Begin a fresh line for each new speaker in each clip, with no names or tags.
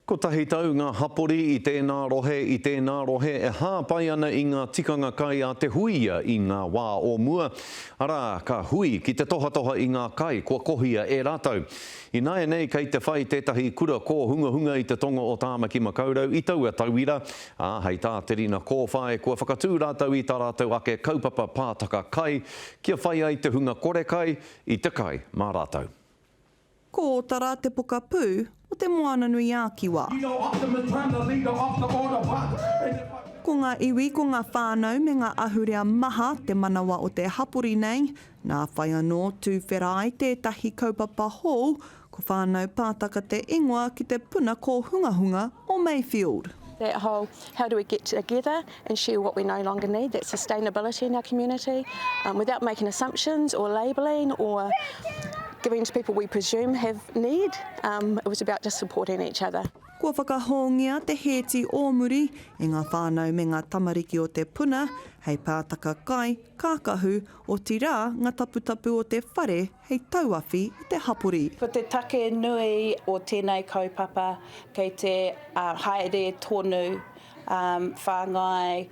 Kotahi tau ngā hapori i tēnā rohe, i tēnā rohe e hāpai ana i ngā tikanga kai a te huia i ngā wā o mua, arā, ka hui ki te tohatoha i ngā kai kua kohia e rātou. Ināianei kei te whai tētahi kura kōhungahunga i te tonga o Tāmaki Makaurau i taua tauira, ā, hei tā Te Rina Kōwhai, kua whakatū rātou i tā rātou ake kaupapa pātaka kai kia whai ai te hunga kore kai i te kai mā rātou.
Ko Ōtara te pokapū o Te Moananui-a-Kiwa. Ko ngā iwi, ko ngā whānau me ngā ahurea maha te manawa o te hapori nei, nā whai anō tūwhera ai tētahi kaupapa hou, ko Whānau Pātaka te ingoa ki te puna kōhungahunga o Mayfield.
That whole how do we get together and share what we no longer need, that sustainability in our community, um, without making assumptions or labelling or giving to people we presume have need. Um, it was about just supporting each other.
Kua whakahōngia te hēti o muri e ngā whānau me ngā tamariki o te puna hei pātaka kai, kākahu, otirā ngā taputapu o te whare hei tauawhi i te hapori.
Ko te take nui o tēnei kaupapa kei te haere tonu, whāngai,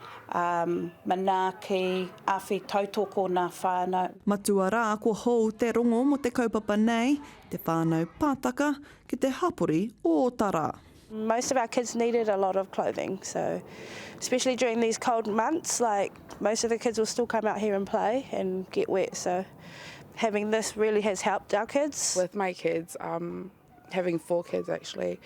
manaaki, awhi tautoko nā whānau.
Matua rā kua hou te rongo mō te kaupapa nei, te whānau pātaka, ki te hapori o Ōtara.
Most of our kids needed a lot of clothing so especially during these cold months like most of the kids will still come out here and play and get wet so having this really has helped our kids.
With my kids, um, having four kids actually,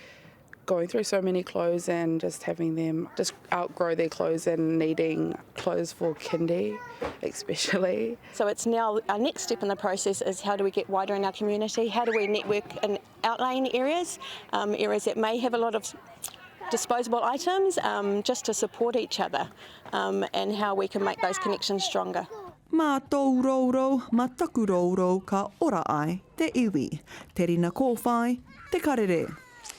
going through so many clothes and just having them just outgrow their clothes and needing clothes for kindy especially.
So it's now our next step in the process is how do we get wider in our community, how do we network and outlying areas, um, areas that may have a lot of disposable items, um, just to support each other um, and how we can make those connections stronger.
Mā tōu rourou, mā taku rourou ka ora ai te iwi. Te Rina Kōwhai, Te Karere.